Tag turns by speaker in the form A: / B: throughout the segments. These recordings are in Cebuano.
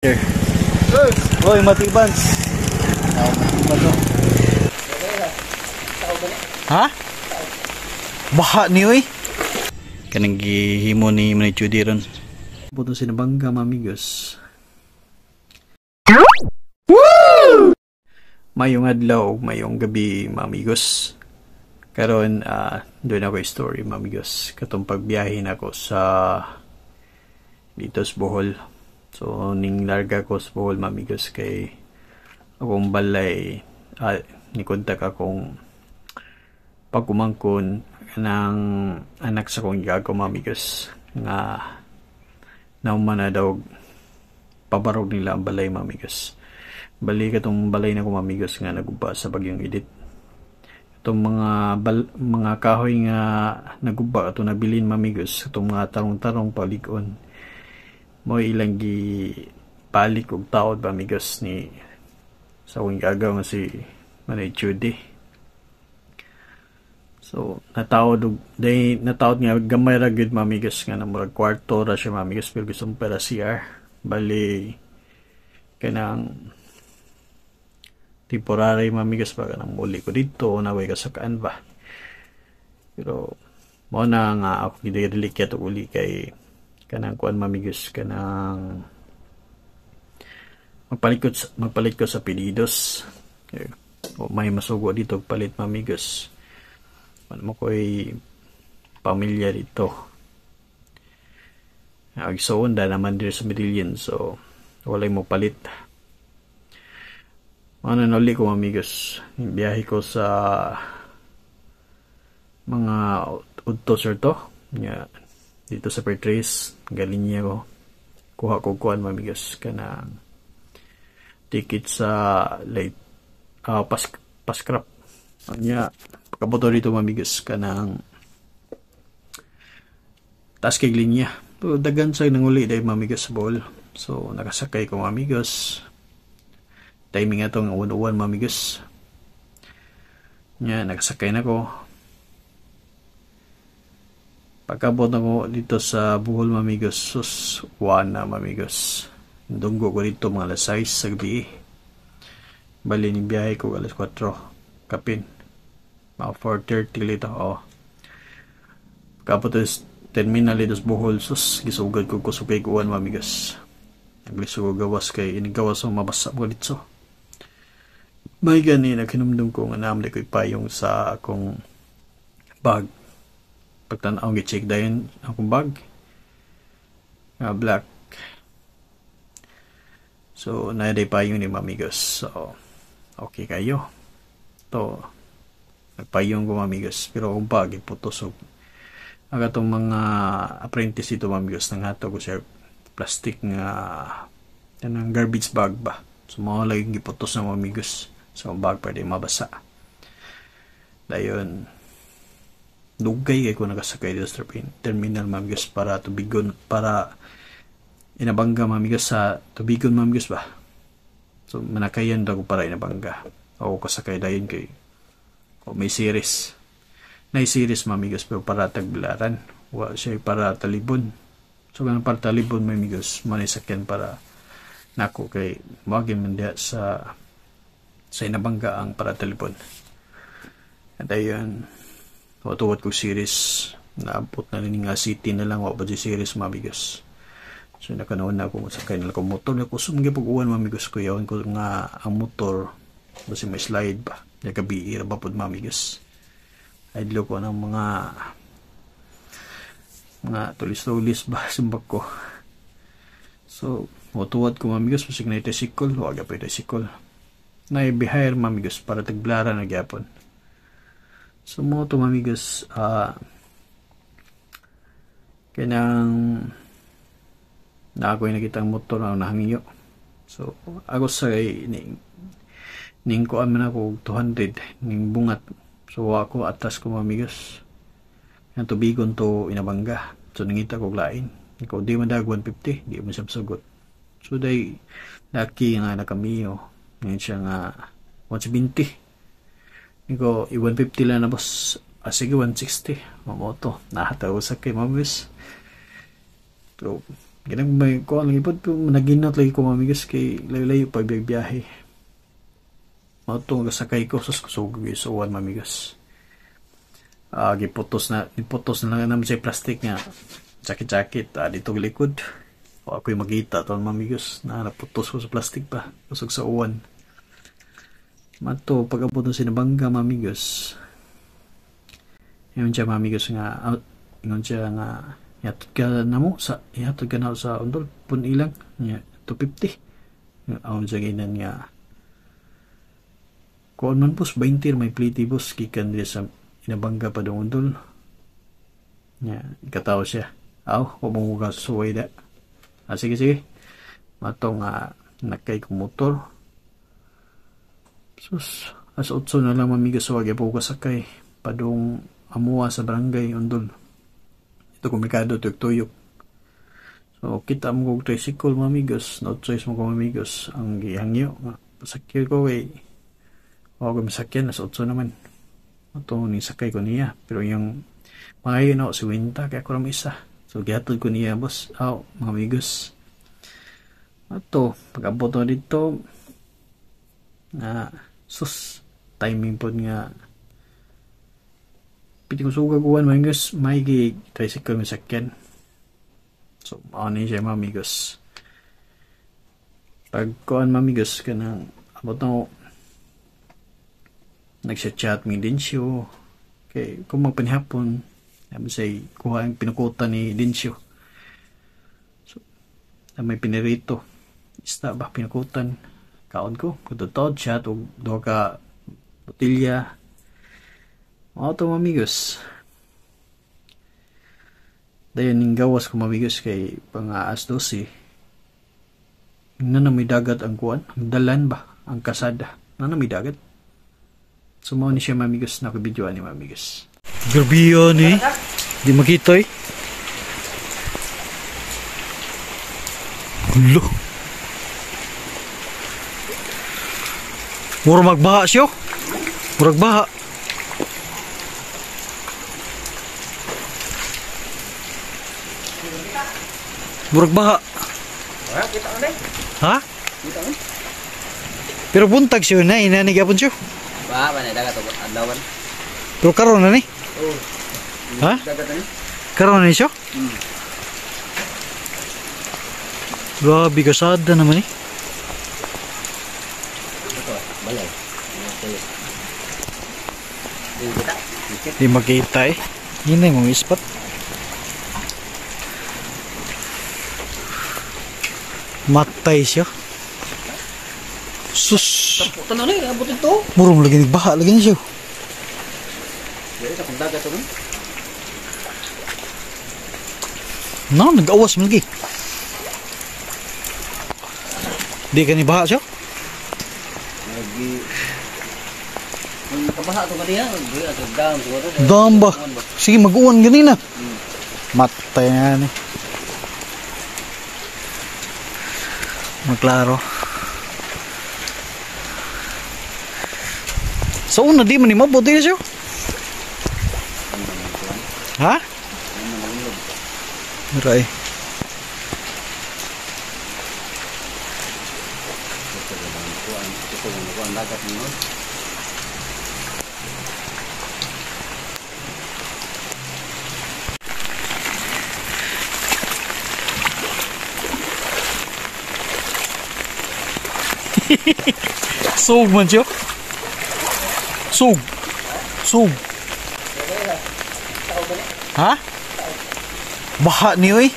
A: Sir. Oy, Matibans. Ah, Matibans oh. Ha? Baha ni oy. Kanang gihimo ni Manay Judy ron. Buto sinabangga, mamigos. Woo! Mayong adlaw, mayong gabi, mamigos. Karon doon ako story, mamigos. Katong pagbiyahe nako sa dito sa Bohol. So ning larga ko sa Bohol, mamigos, kay akong balay ni kontak akong pagkumangkon ng anak sa kong igago, mamigos, nga nauma na daw pabarog nila ang balay, mamigos. Bali katong balay na ko, mamigos, nga naguba sa bagyong Edith. Itong mga kahoy nga naguba ato nabilin, mamigos, itong mga tarong-tarong palig-on mo ilang gi balik og taod, mamigos, ni sa akong igagaw nga si Manay Judy. So nataod og day nataod nga gamay ra gyud, mamigos, nga namurag kwarto ra siya, mamigos, pero gustong para CR. Bali kanang temporary, mamigos ba, kanang muli ko dito na way kasakaan ba. Pero mao na nga ako gidili kay uli kay kanang kuan, mamigos, kanang magpalit ko sa pedidos. Okay. O may masugo dito palit, mamigos. Ano mo ko'y pamilya dito. Igsoon da naman dito sa Medellin, so walay mo palit. Ano nuli ko, amigos, biyahe ko sa mga udto sir to. Nga, dito sa Pertres, galing niya ko. Kuha ko kuan, mamigos, kanang ticket sa late pascrap. Nya, pagkaboto dito, mamigos, kanang taas kay linya. So, dagan sa nanguli dahil, mamigos, sa Bohol. So, nakasakay ko, mamigos. Timing atong uwan-uwan, mamigos. Nya, nakasakay na ko. Pagkabot ako dito sa Bohol, mamigos, sus, uwan na, mamigos. Dunggo ko dito mga alas 6 sa gabi. Bali, ni biyahe ko alas 4. Kapin. Mga 4:30 lito. Oh. Pagkabot sa terminal dito sa Bohol, sus, gisugad ko kusugay ko uwan, mamigos. Naglisog gawas kay inigawas ang mabasa mo dito. May gani naghinumdum ko nga naam ko'y payong sa akong bag. Pagtanaw, gi-check dayon akong bag. Nga black. So, naay payong ni mamigos. So, okay kayo. To, nagpayong ko, mamigos. Pero akong bag, iputos. So, ang atong mga apprentice dito, mamigos, nanghato ko siya plastic nga kanang garbage bag ba. So, mga laging giputos na, mamigos, sa bag pwede mabasa. Dayon, dugay kay ko nakasakay dito sa terminal, mamigos, para tubigon, para Inabanga, mamigos, sa tubigon, mamigos ba. So manakayan daw ko para Inabanga. Ako kasakay dayon kay o may series. Nay series, mamigos, pero para Tagbilaran. Wa siya para Talibon. So ganun para Talibon, mamigos, manay sakyan para nako kay moagi man diha sa Inabanga ang para Talibon. At ayun, tuwat ko series, naabot na rin nga city na lang, wa pa di series, mamigos. So nakanoon na ako, sakay na ko motor na kusog gyud pag-uwan, mamigos, ko yawan ko nga ang motor basi may slide ba. Gabi ra ba pod, mamigos. Idlo ko ng mga tulis-tulis ba sumbak ko. So motuwad ko, mamigos, basig na tricycle, wa gyud tricycle. Na bihire, mamigos, para Tagbilaran na gyapon. So mo to, mamigos, kanang na ako nakita ang motor na nahangyo. So ako sa ning ning kuan man ako 200 ning bungat. So ako atas ko, mamigos. Ang tubigon to Inabanga. So nangita ko lain. Ikaw di man dag 150, di mo siya sugot. So day laki nga nakamiyo. Ngayon siya nga 170. Ikaw i-150 lang na, boss. Ah, sige, 160. Mamoto. Nahataw sa kay mamigos. Pero Ganang may kuan lagi pod naginot lagi ko mga amigos kay layo-layo pa biyahe. Mao to nga sakay ko sus kusog sa uwan mga amigos. Giputos na niputos na lang naman sa plastic nga jacket-jacket dito likod. O ako'y magita to mga amigos na naputos ko sa plastic pa kusog sa uwan. Mato pag abot ng Sinabanga mga amigos. Ingon siya mga amigos nga ingon siya nga ihatod ka na mo sa ihatod ka na sa undol pun ilang nya 250. Aon siya ginan nga kuan man boss 20 may pliti boss gikan diri sa Inabanga pa dong undol. Nya ikataw siya. Aw, wa mo ka suway da. Sige sige. Mato nga nakay ko motor. Sus, as 8 na lang mamigos wa gyud ko sakay padung amuha sa barangay undol. Ito komplikado tuyok-tuyok. So kita mo kog tricycle mga amigos, no choice mo ko mga amigos ang gihangyo nga pasakyan ko kay wa ko masakyan as 8 naman. Ato ni sakay ko niya pero yung mga yun si Winta kay ako ra isa. So gihatod ko niya boss. Aw mga amigos. Ato pag-abot na dito na sus timing pod nga piti ko suga kuwan mga amigos may gi tricycle may sakyan. So mao ni siya mga amigos. Pag kuan mga amigos kanang abot na nagsa-chat mi Dencio kay kung magpanihapon say kuha ang pinukutan ni Dencio. So may pinirito isda ba pinukutan kaon ko kudtod chat og duha ka botilya. Mao to mga amigos. Dayon ning gawas ko mga amigos kay pang alas 12. Na na may dagat ang kuan, ang dalan ba, ang kasada. Na na may dagat. So mao ni siya mga amigos na ko video ani mga amigos. Grabe yun eh. Di makita eh. Hulo. Mura magbaha siya. Murag baha. Murag baha. Ha? Pero buntag siya na, inanig apon siya.
B: Baha ba na dagat adlawan?
A: Pero karon na ni?
B: Oo.
A: Ha? Karon na ni siya? Grabe kasada naman eh.
B: Ito, balay.
A: Di makita eh. Yun na yung mga ispat. Matay siya. Sus.
B: Tanan eh, abot ito.
A: Murong lagi nagbaha lagi niya siya.
B: Dili sa kung dagat to.
A: No, nag-awas man lagi. Di ka ni baha siya?
B: Lagi. Kabaha to kaniya, dam siguro.
A: Dam ba? Sige, mag-uwan ganina. Matay na ni. Maglaro. Sa una di man ni mabot di siya. Ha? Right. Sug man siya. Sug. Sug. Ha? Baha ni oy.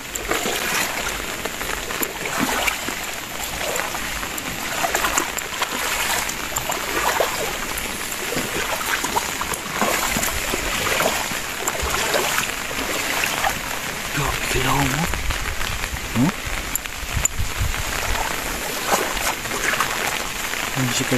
A: Grabe mo. Huh? Siya.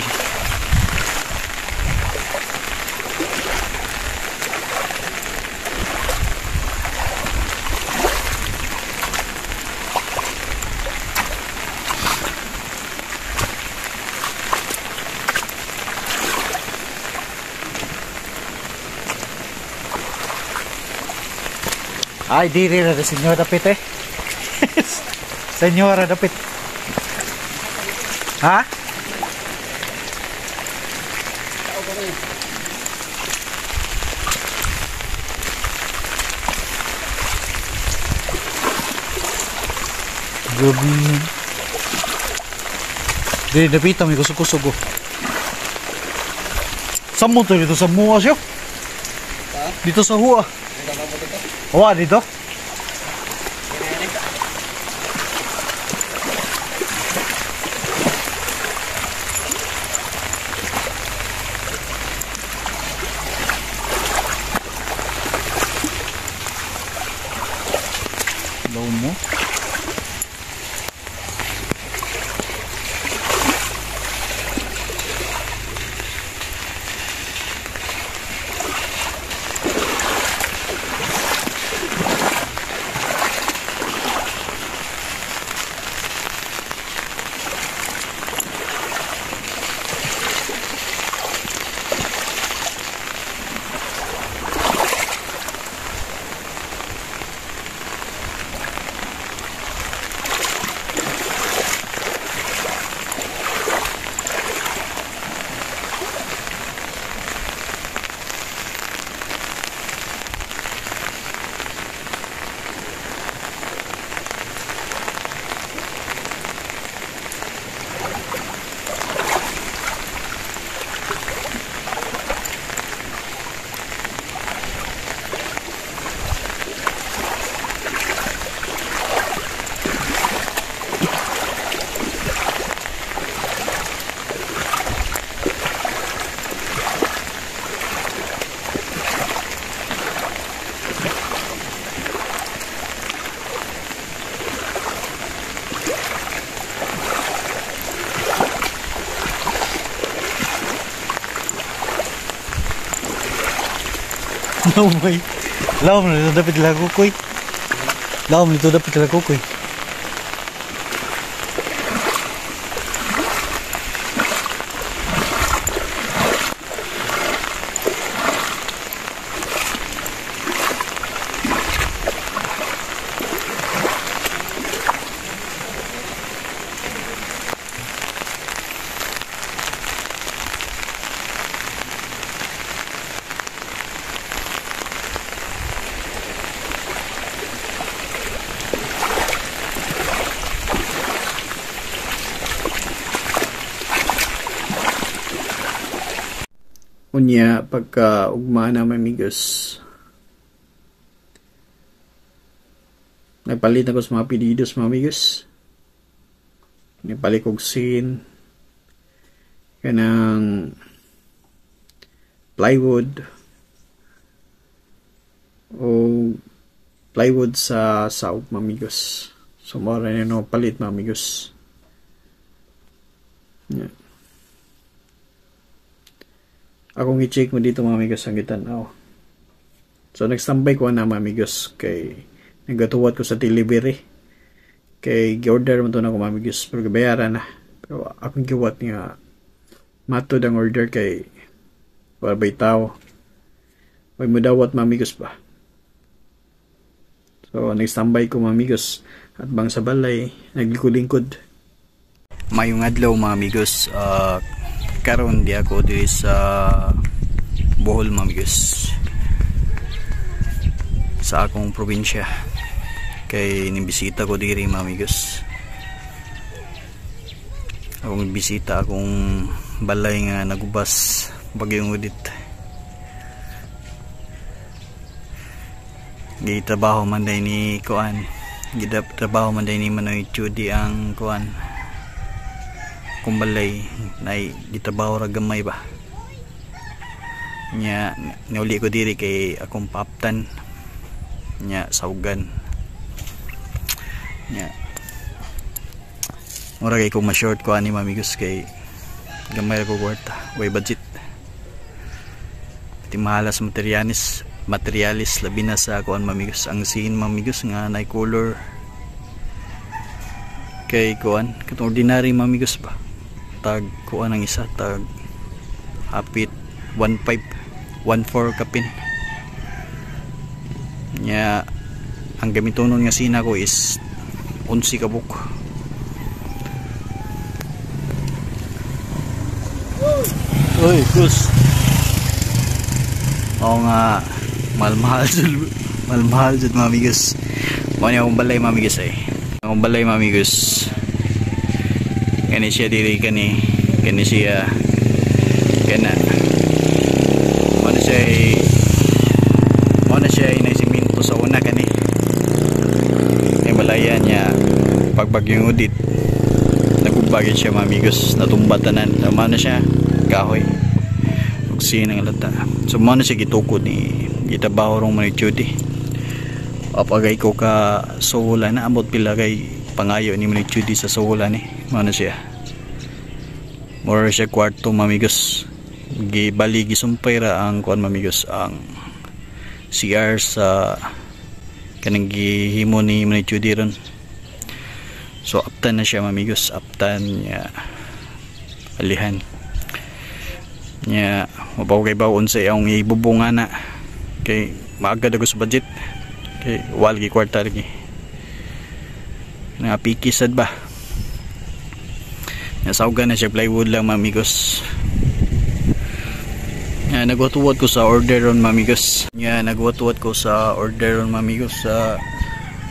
A: Ay, di rin na senyor dapit eh.
C: Sa inyo ra dapit. Ha? Gabi. Dili dapita may kusog-kusog oh. Saan mo to dito sa mua siya? Dito sa hua. Wa dito? Low mo. No way. Lawom nito dapat lago koy. Lawom nito dapat lago koy.
A: Unya pagka ugma na mga amigos, nagpalit ako sa mga pedidos mga amigos. Nagpalit kog sin kanang plywood o plywood sa saog mga amigos. So mao ra no palit mga amigos. Yeah. Akong i-check mo dito mga amigos ang gitan-aw. So nag-standby ko na mga amigos kay nagatuwat ko sa delivery. Kay gi-order mo to na ko mga amigos pero gibayaran na. Pero akong giwat nga matod ang order kay wala bay tao. Way mudawat mga amigos ba. So nag-standby ko mga amigos at bang sa balay naglikod-lingkod. Mayong adlaw mga amigos, karon di ako diri sa Bohol mga amigos, sa akong probinsya kay nimbisita ko diri mga amigos. Akong bisita akong balay nga nagubas bagyong udit. Gitrabaho man day ni kuan, gitrabaho man day ni Manoy Judy ang kuan kumbalay nay gitrabaho ra gamay ba nya. Niuli ko diri kay akong paaptan nya saugan nya. Mura kay kung ma-short ko ani mga amigos kay gamay ra ko kwarta, way budget. Pati mahala sa materialis labi na sa kuan mga amigos, ang sin mga amigos nga nay color kay kuan katong ordinary mga amigos ba, tag kuan ang isa tag hapit 15 14 kapin nya. Ang gamitonon nga sina ko is 11 ka buok. Oy, kus. Oo nga, mahal-mahal jud, mahal-mahal jud mga amigos. Mao ni akong balay mga amigos ay. Akong balay mga amigos. Kani siya diri kani, kani siya kana. Mao na siya ay, mao na siya ay naisimento sa una kani. Kay balayan niya pagbagyong udit. Nagubagin siya mga amigos, natumba tanan. Mao na siya kahoy. Ug ang lata. So mao na siya gitukod ni gitabaho rong man Judy. Apagay ko ka sula na ambot pila kay pangayo ni man Judy sa sula ni. Mao na siya. Mura siya kwarto mga amigos. Gibali gisumpay ra ang kuan mga amigos, ang CR sa kanang gihimo ni man Judy ron. So aptan na siya mga amigos, aptan niya alihan. Nya mabaw kay baw unsa ang ibubunga na kay maagad ako sa budget kay wal gi kwarta lagi. Nga piki sad ba. Nasawgan na siya plywood lang mga amigos. Nya nagwatuwat ko sa order ron mga amigos. Nya nagwatuwat ko sa order ron mga amigos sa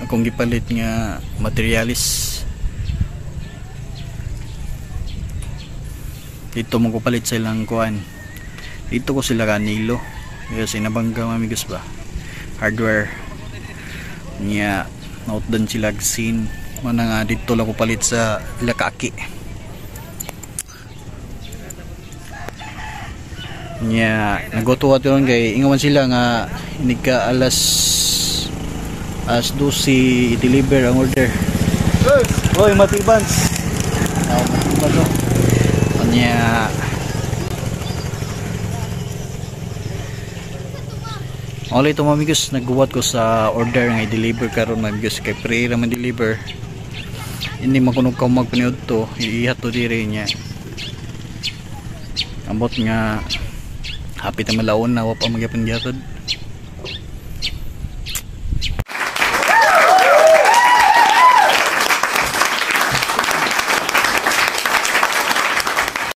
A: akong gipalit nga materialis. Dito mo ko palit sa ilang kuan. Dito ko sila kanilo. Kaya sinabangga mga amigos ba. Hardware. Nya nautdan sila scene. Mana nga dito lang ko palit sa ila kaki. Nya nagotuwa ron kay ingon sila nga inig ka alas 12 i-deliver ang order.
C: Oy, matibans. Matibans.
A: Nya all ito mga amigos, nagguwat ko sa order nga i-deliver karon mga amigos kay pre ra man deliver. Hindi makunog ka magpaniud to, iihat to diri niya. Ambot nga hapit na malaon na wa pa magyapon gyatod.